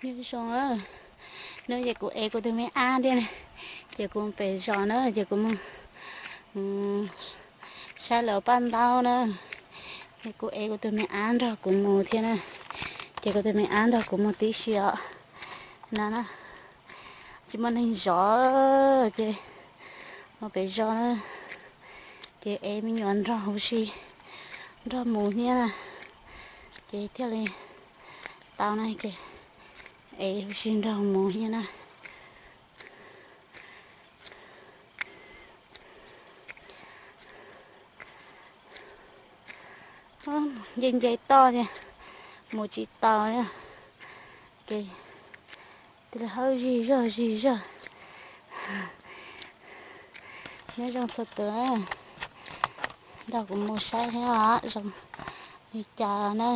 Nyob zoo na, hnub ces kuv ev kuv tus me ab thiab na, ces kuv mus pem zos na, ces kuv mus saib lawv paj ntaub na, ces kuv ev kuv tus me ab nrog kuv mus thiab na, ces kuv tus me ab nrog kuv mus tib si os. No na, tsis muaj neeg zov ces mus pem zos na, ces ev me nyuam nrog huv si nrog mus thiab na, ces thiaj li tau na, ces ev huv si nrog mus thiab na. Nce nce toj ces mus tsis tau, ces thiaj li hawb zig zog zig zog. Nyob zoo txhua tus, nrog kuv mus saib thiab zoo li cas na.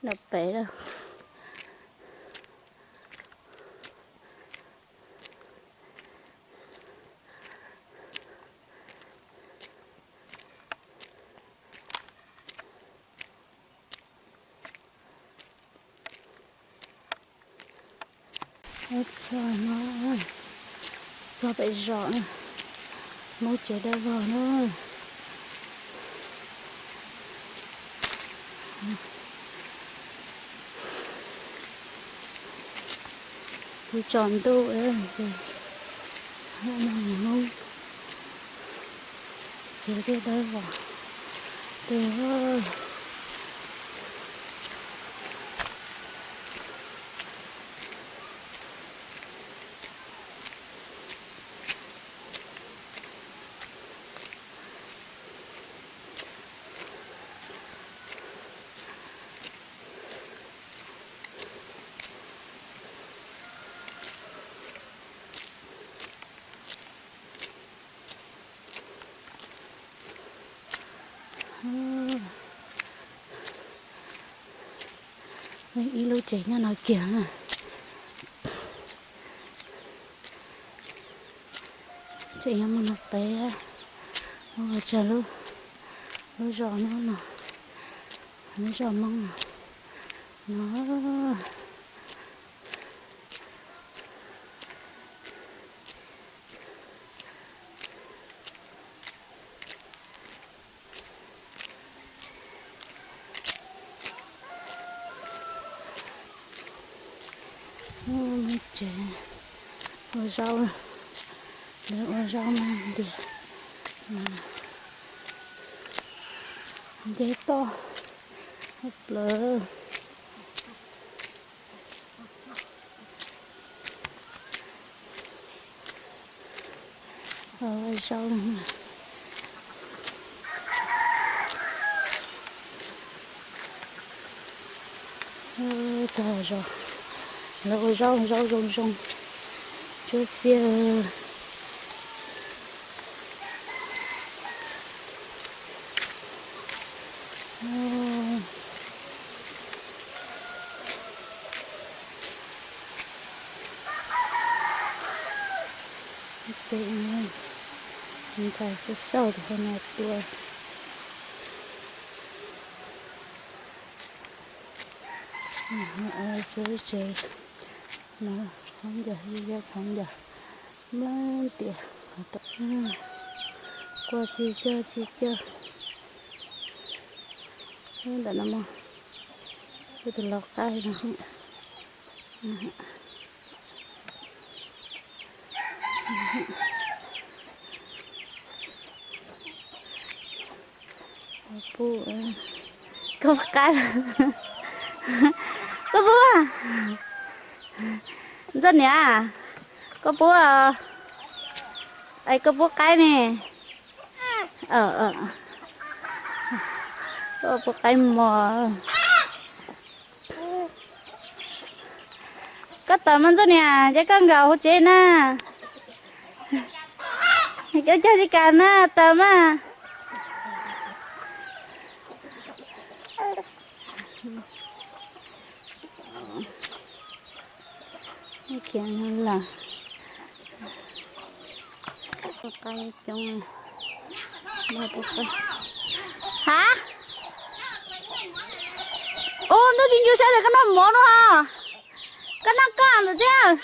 Nram pem lawm. Txog no, txog pem zos na, Hmoob tsev dawb vog na. Twb tsaus ntuj, Hmoob tsev thiaj dawb vog tiag. Ib lub tsev nyob no kiag na. Tsev nyob mus no pem, mus tsawg lub, lub zos no no, lub zos Hmoob no. Tsev ua zaub, lawv ua zaub ntiag, nce toj plaws. Ua zaub. Txog zos, lawv ua zaub, zaub zoo zoo, tsuab xiab. Ntxhais xauj xauj tus hauv no tuaj. Tsev, tsev no, qhov ncauj, qhov ncauj mloog tias quaj tsis cog tsis cog. Ntawm no mas tus lau qaib no. Pub, koj pub qaib, koj pub, Ntxawg niam, koj pub, es koj pub qaib ne? Koj pub qaib mos. Koj tawm mas Ntxawg niam, ces koj nkaum hauv tsev na. Koj cog tsis kam na, tawm mas. Khiav lawm. Qaib coob. Ha? Ub, ntuj tsis ncu sab tias koj noj mov no ha. Koj noj koj ntawm tsev.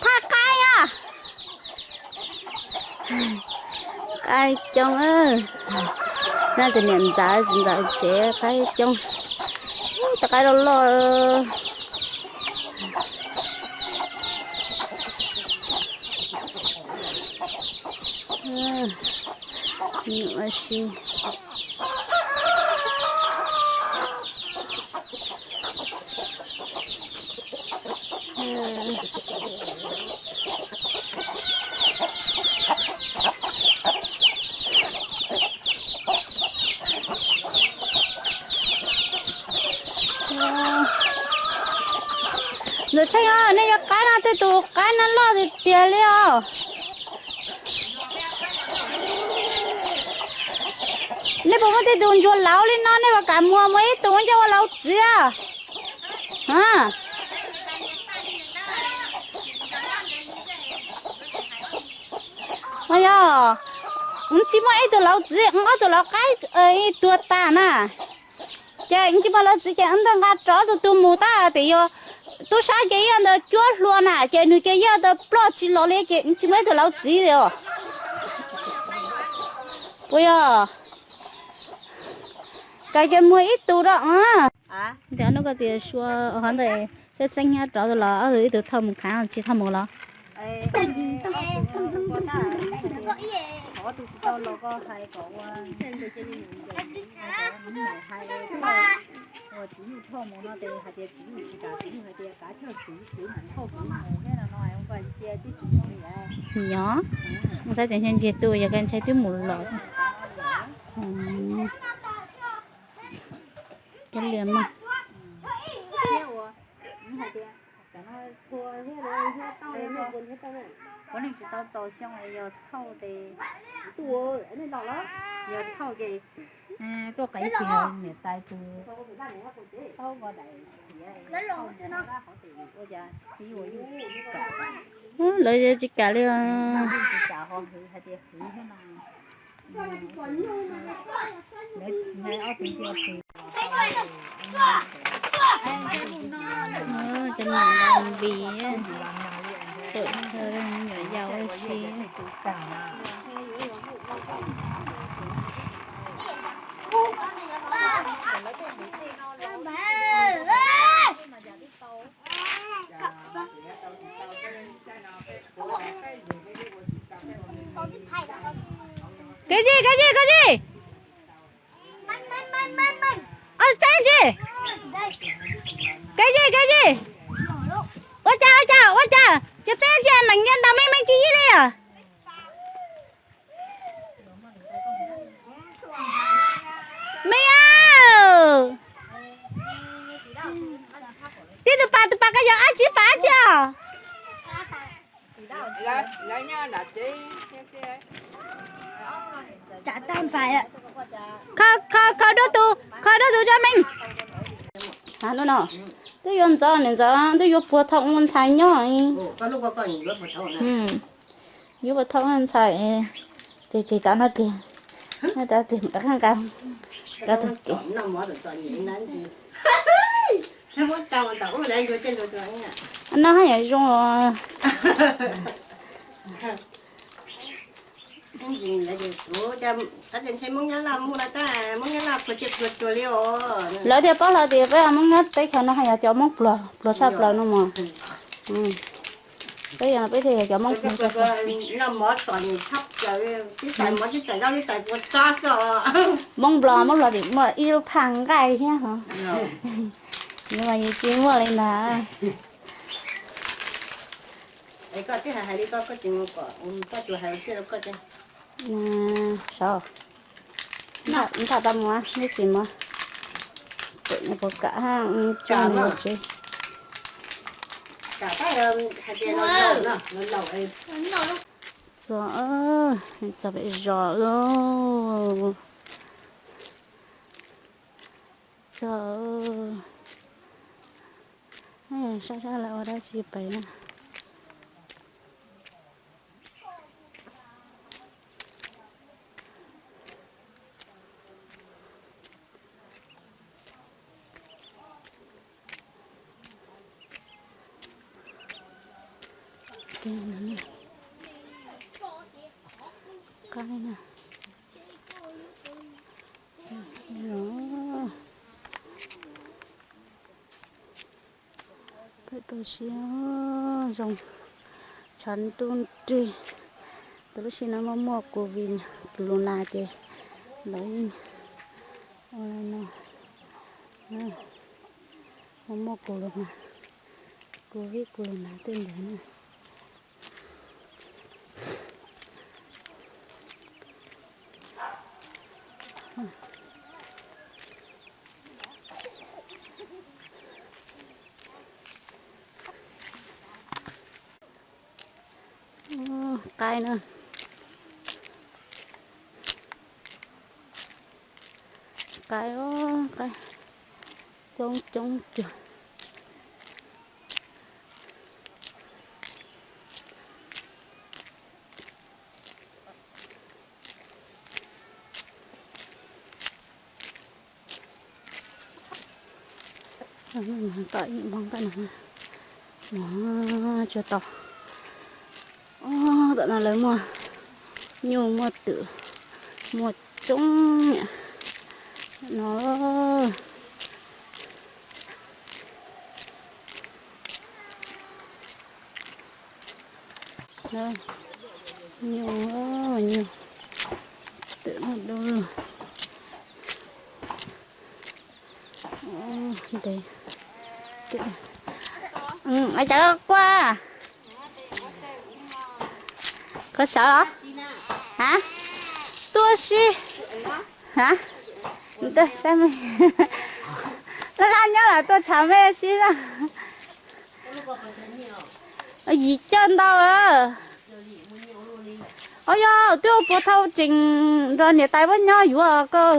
Thaj qaib a. Qaib coob. Nyob tus niam ntxawm, ntxawm tsev qaib coob. Ub, cov qaib loj loj. Ua si. Ntxawm Tsheej os, nej cov qaib no tej tus qaib no loj tiag tiag li os. Nej puas muaj tej tus ntsuag laus li no nej puas kam muag muag ib tug coj ua laus txwv? Yog, tsis muaj ib tug laus txwv, ob tug laus qaib tuag tas na. Ces tsis muaj laus txwv ces wb ntawd nqa rov tus tug mus tab sis yog tub sab ces yog ntawd cuab hlua na ces nws ces yog ntawd ploj tsis los li ces tsis muaj ib tug laus txwv li os. Puas yog? Kawg ces muag ib tug da. Tias nub koj tias sua qhov ntawd xeeb xeeb nyob rov los ob tug ib tug thauj mus khav tsis thauj mus los? Nyob, ntshai tias ntshai ntsiag tu yog koj ntshai twb mus los. Cov liam mas. Tuaj qev kiag niam tais tus, lawv tsis kam li. Cov niam ntawd npis, tawm chaw nyuam yaus ua si. Kev zim, kev zim, kev zim. Os, txeeb tsi. Kev zim, kev zim. Ua cas, ua cas, ua cas cov txeeb tsi meem nce ntaus meej meej tsis yig li os. Me a, tib tus pas, tus pas koj yog dab tsi, pas dab tsi os? Khaws, khaws, khaws duab tus, khaws duab tus tso meej. Twb yuav ntxov, niam ntxov twb yuav puag thaum ua ntxhais nyob. Yuav puag thaum ua ntxhais, ces tseg tav no tiag, tav tiag mus rov qab nqa, rov tag kev. No haj yam zoo os. Lawv thiaj paub hlo tias peb Hmoob nyob teb chaws no haj yam cov Hmoob pluag, pluag tshaj plaws no mas. Peb yog peb thiaj yog cov Hmoob pluag tshaj plaws. Hmoob Nplog, Hmoob Nplog tim muaj ib lub phaj nqaij thiab hos. Yus mas yus tsis muaj li ntag. Sav, ntham tau mus, neb tsis mus, puas kam, tso pem zos lauj. Txog, sab sab lawv ua dab tsi pem na. Qaib na. Peb tuaj siab zoo, tshav ntuj nrig. Tus lub sij no muaj muaj covid corona ces lawv yeej ua li no, muaj muaj corona, covid corona tej ntawd na. Qaib na. Qaib, qaib coob coob cuag. Tom ib hmos nqaij no, tsuag tau. Tom no lawv muaj nyuj muaj twm muaj coob no. Nyuj, nyuj twm muaj dub lug. Cov quaj, koj sawv os? Ha, tuaj sib, ha, sab me, laj laj nyob los tuaj tshav me sib na. Yim coj ntau. Os, yog twb ua puas thau tseem nrog niam tais puab nyob yuav koj.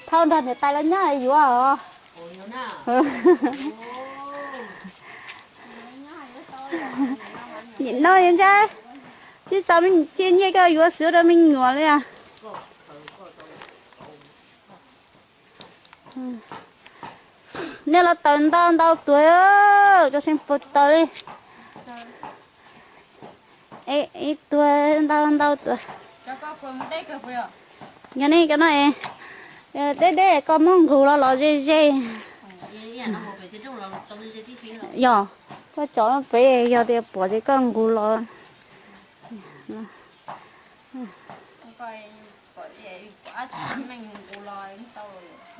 Thau nrog niam tais los nyob yuav os. Nim no ntshe tsis txaus cia nyiaj koj yuav xwb rau me nyuam li. Nej los tawm ntau ntau tuag, cov seej puas tawm li. Ib tuag ntau ntau tuag. Yog ne cov no, deb deb koj muab nqus los los ze ze. Yog, koj tso pem yog tias pom ces koj nqus los.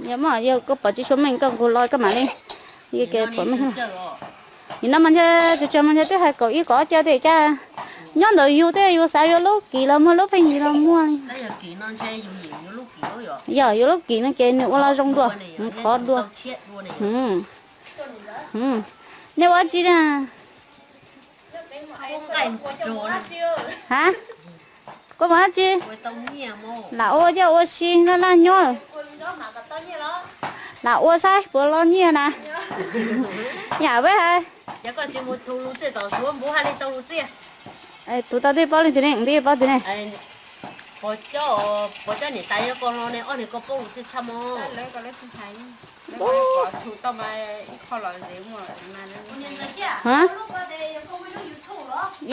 Yog mas yog koj pom tsis tshua meej koj nqus los koj mam li. Nim no mas ntshe tsis tsawg mas ntshe twb hais kaum ib kaum ob caug tej cas. Nyob ntawm yus tej yus xav yuav lub kim los muag, lub pheej yig los muag li. Yog yuav lub kim no ces nws ua los zoo dua, nws khov dua. Nej ua dab tsi na? Ha? Koj mus dab tsi? Lam ua coj ua si no laj nyob. Lam ua saib puas los nyiaj na. Yam peb hais. Tus tau twb paub leej twg ne, twb paub twg ne?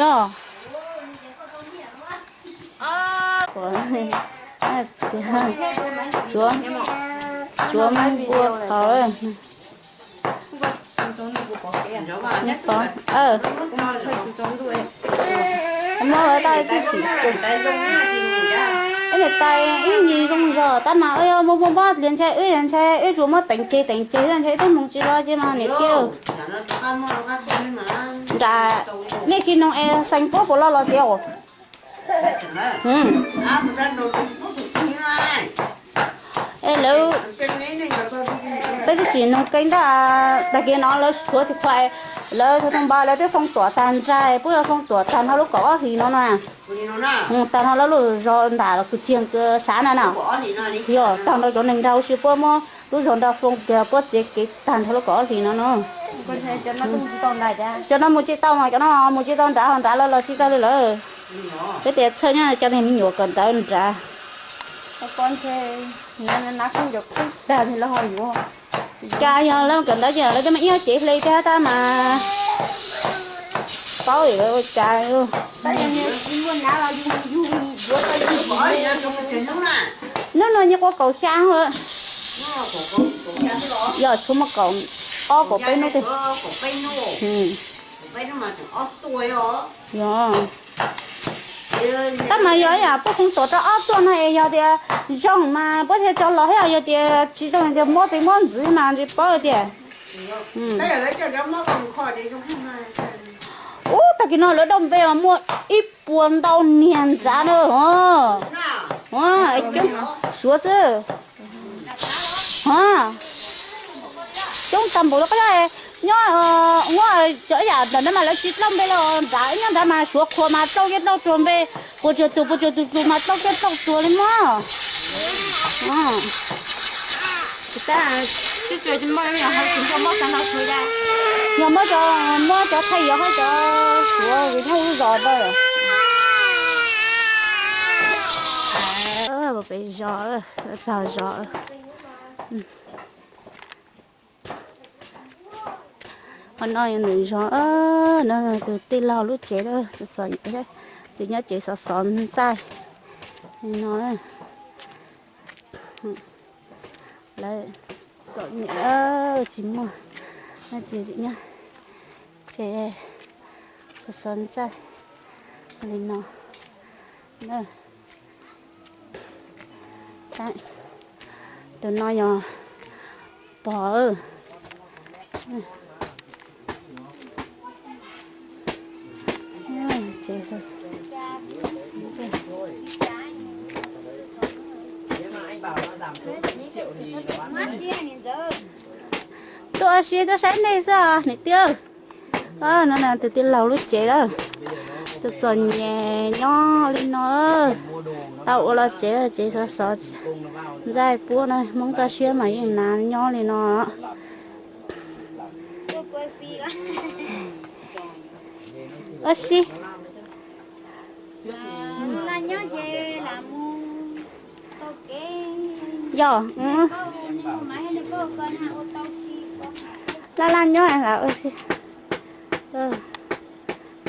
Yog. Tsuav, tsuav npua qhauv. Muab tau twb tsis, ib niam tais ib ncig zoo zog tab mas wb muab muab npob tias ntshe wb ntshe wb tsuas muab teem ceg teem ceg ntshe wb twb mus tsis los ces mas niam tij. Nram nej tsis noog es xeem puab puas los los tias. Es lawv, peb twb tsis noog keeb ntag, tag kis no lawv suav tus khuam, lawv tus thoo npa lawv twb foob tuam tag nrag, puab yuav foob tuam tag nrho lub kaum ob hlis no na. Tag nrho lawv lub zos nram kwv txiag sav na na. Yog tag nrho cov neeg nrag ua si puab muab lub zos nrag foob kiag puab txiav kev tag nrho lub kaum ob hlis no na. Cov no mus tsis tau mas cov no mus tsis tau nrad, ho nrad los los tsis tau li lawm. Peb tias txhawj nyob cov neeg me nyuam kawm ntawv nrad. Cas yog lawv kawm ntawv ces lawv twb muaj ib cev hle thiab tab mas. paub ua cas. Hnub no nyuam qhuav kaum xya lawm. Yog tshuav muaj kaum ob kaum peb hnub tiag. Yog, tab mas yog ib yam poj koob tuam rau ob tuaj no es yog tias zoo mas puab thiaj tso los thiab, yog tias tsis zoo tias muab txiv muab ntxiv mas tsis paub tias. Ub, tag kis no lawv dauj npe mas muaj ib puas ntau niag ntxav na. Coob, suav xwb. Coob tag npaum li qub. Nyob, muab cov ib yam ntawm no mas lawv tsis dauj npe los nrad, nyob nrad mas suav qhua mas dauj kiag dauj tsuag npe, puas tsuag tus puas tsuag tus tus mas dauj kiag dauj tsuag li mog. Yog muab cov, muab cov thaij yuav hab cov suav nyob lub zos ntawd. Pem zos, txog zos. Qhov no yog ntawm zos, no tus tij laug lub tsev lawm, txom nyem, tseem nyob tsev xov xov ntxaij no. Lawv txom nyem tsis muaj, tseem nyob tsev xov xov ntxaij li no. Tus no yog pog. Tuaj ua si tuaj saib nej xwb os niam tij. No tus tij laug lub tsev lawm, txom txom nyem nyob li no. Tau ua los tsev, tsev xov xov ntxaij puab na, Hmoob toj siab mas yeej hnav nyob li no. Ua si. Yog, laj laj nyob lam ua si.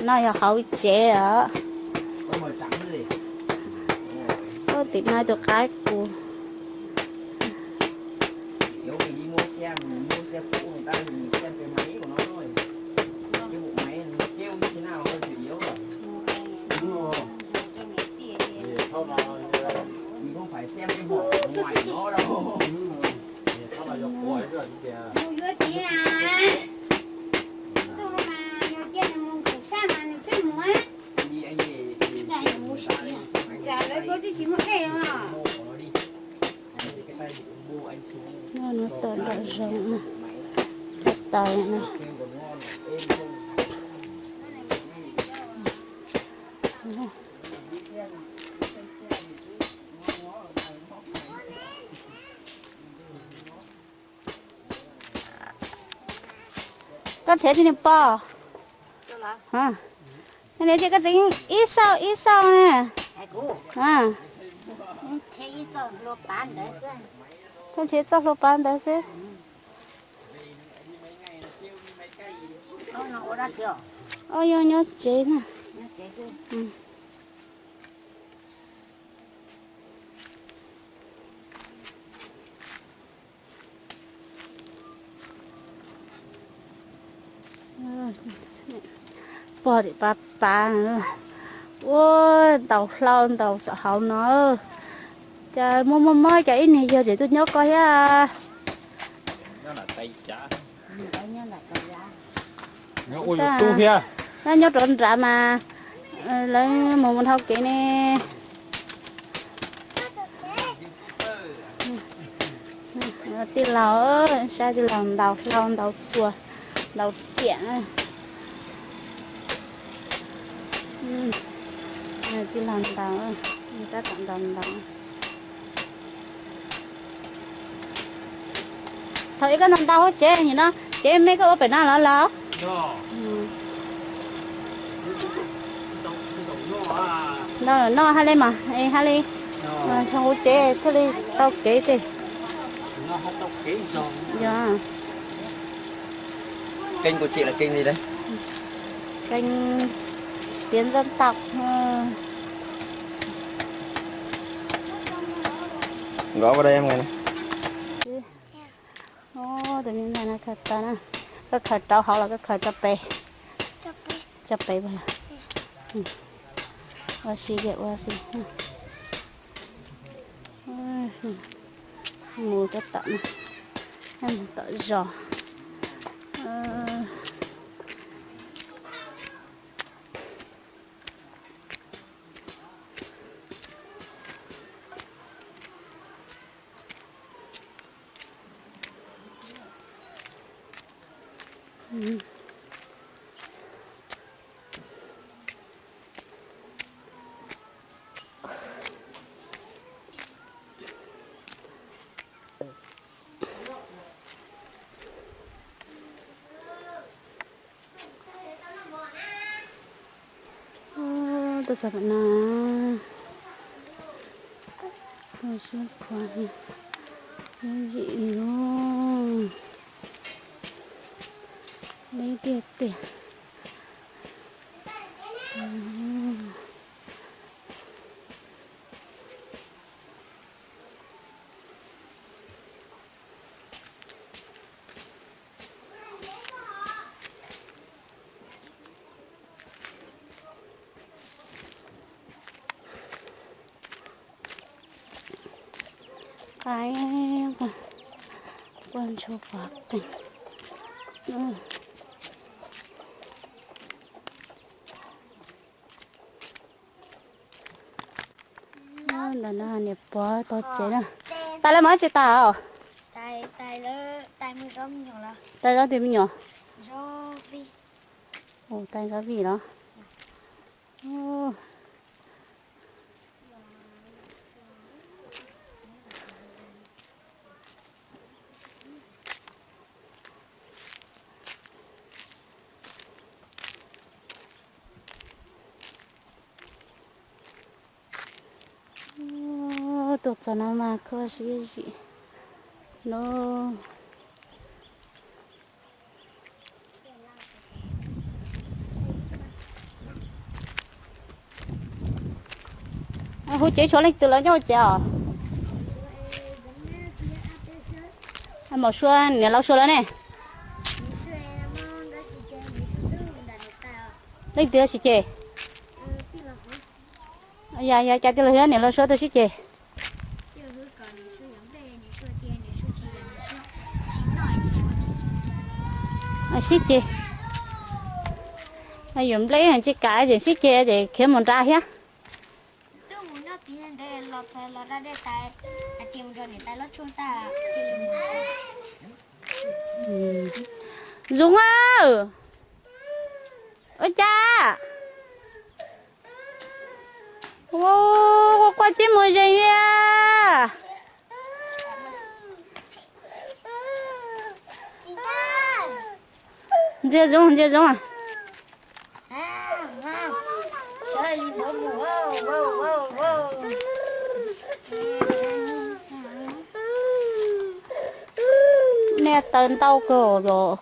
No yog hauv tsev os. Tim no tus qaib qus. Tom nram zoov, taws. Koj nrhiav tsis niag pog. Niag ces koj tseem ib xauj ib xauj na. Koj nrhiav txoj hlua pav ntawd xwb. Yog nyob tsev na. Pog tim pav pav, ua ntaus hlau ntaus hauv no. Cas muaj muaj mob cas ib niag yawg tseem tuaj nyob koj thiab. Nyob rau nrad mas lawv mus mus dhau kev ne. Tij laug, saib tij laug ntaus hlau ntaus txuas ntaus riam. Tij laug ntaus, tab tom ntaus ntaus. Thaum ub koj ntaus ntaus hauv tsev nim no, tsev me koj ua pem no los los? Ntaus no hab li mas, hab li. Thaum ub tsev thiaj li tau kev tes. Kênh của chị là kênh gì đấy? Kênh Tiếng dân tộc. Gõ vào đây em này. Tus me ntxhais no khaws tau na. Koj khaws rau hauv los koj khaws rau pem? Rau pem. Ua si, ua si. Mus rau tom no, mus tom zos. Tuaj txog pem no, tuaj siab khuav, ib yim li lub, deb tiag tiag. Qaib quaj ntsuag pov qeeg. Ntawm no niam pog tog tsev na. Tais lawv mus dab tsi tas os? Tais zaub tis me nyuam. Tais zaub vij los. Tuaj txog no mas khuab siab zim no. Hu tsev tshuav leej twg lawv nyob ua tsev os? Maum Sua, niam laus Sua lawv ne? Leej twg sib ceg? Yog, yog cas tij laug thiab niam laus Sua twb sib ceg? Sib ceg. Yuav nplej tsis kam ces sib ceg ces khiav mus nrad thiab. Zoov a, ua cas? Ua, quaj tsis mus ze li. Ntxias Zoov, ntxias Zoov. Nej taws ntau kawg los.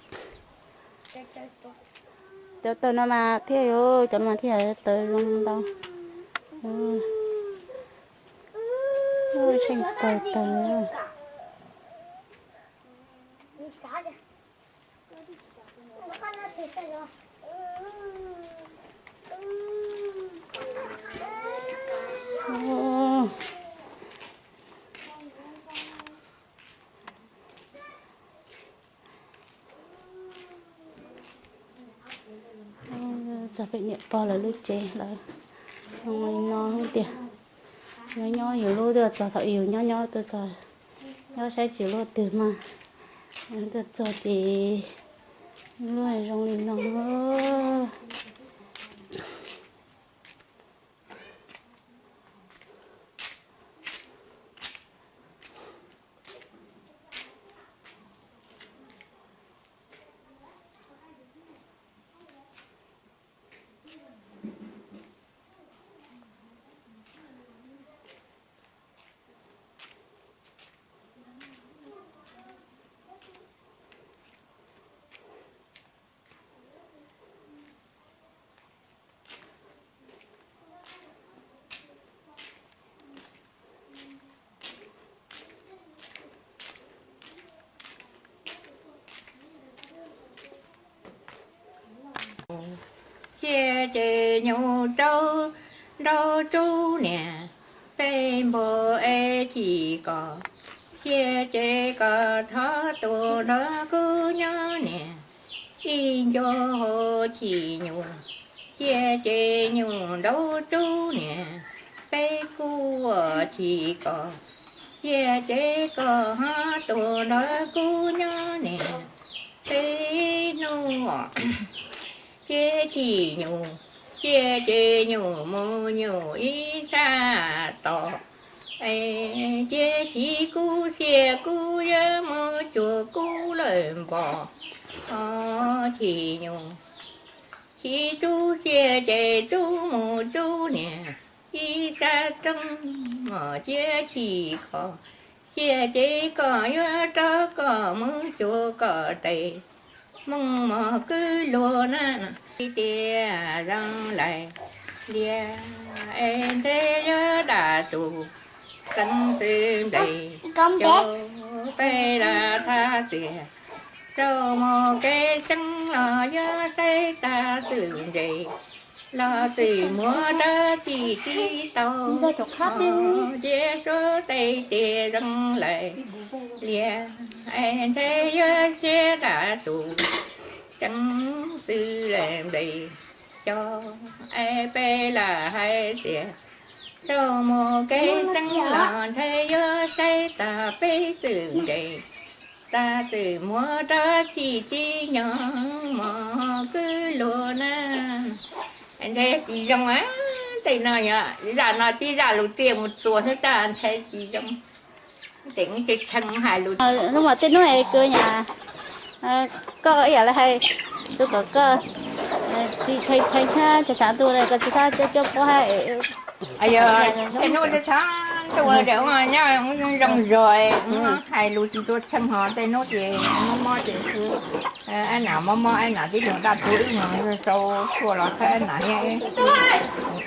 Cov taws no mas thiaj, cov no mas thiaj taws zoo ntau. Tsheej kawg taws. Txog pem niam pog lawv lub tsev lawm, zoo li no tiag. Nyob nyob yus lub twb txog thaum yus nyob nyob twb txog, nyob saib tsis luaj twg mas tuaj txog ces lub zoo li no. Ces nyuj rau nraub tsub niam, peb npua es chim kom, xia ces kom thov tus nrog kuv nyob niam, ib ncua hauv chim nyuj, xia ces nyuj nraub tsub niam, peb kuj ua chim kom, xia ces kom ho tus nrog kuv nyob niam, peb hnub cia chim nyuj, xia ces nyuj mus nyuj ib sab tod, es cia chim kuv xia kuv yuav mus cuag kuv lawm npog, o, chim nyuj, chim tsub xia ces tsub mus tsub niam, ib sab roob, o, cia chim kom, xia ces kom yuav rov kom mus cuag kom tes, Hmoob mos kwv luag na, tiag zoo lais lias, es ntshe yuav dam tus tseev xwb nplej, cov peb lam thab tias, rau mus kev tseeb los yuav saib tag xwm ntses, los xwm muab rab txim tib tau, cia suav tes tiag zoo lais lias, es ntshe yuav siab dam tus tseev xwb lawm nplej, cov es peb lam hais tias, rau mus kev tseeb los ntshe yuav saib tag peb xwm ntses, tag xwm muab rab txim tib nyob mos kwv luag na. Ntshe tsis zoo, tej no yog zaj no tib zaj lus tiag mus txuas xwb tag ntshe tsis zoo. Ces tshee tshee hais lus. Hnub mas tej hnub es kws nyam koj ib yam li hais, tus kom koj tsis tshee tshee thiab tsis xav ntuj li, koj tsis xav coj coj pob hais. Yog tej hnub tsis xav ntuj ces nyob zoo zog, hais lus tsis tshua tshee hos tej hnub ces mob mob ces, ab nam mob mob ab nam tib tug daj tuag wb mus sau tshuaj los thawb ab nam thiab,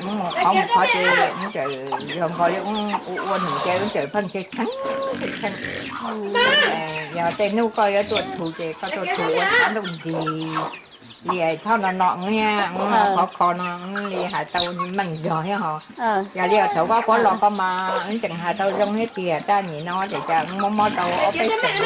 mus qhov mus qhov ces mus txawm yog nkaus li ua ua num ces mus txawm pheej tshee tshee. Yog tej hnub koj yuav tuaj tshum ces koj tuaj tshum ua tshav ntuj nrig li thaub no no thiab, qhov kho no li hais tau meej zog thiab hos. Yog li thaum koj puav los koj mas wb tseem hais tau zoo thiab tiag, tab nim no ces cas mob mob tau ob peb xees.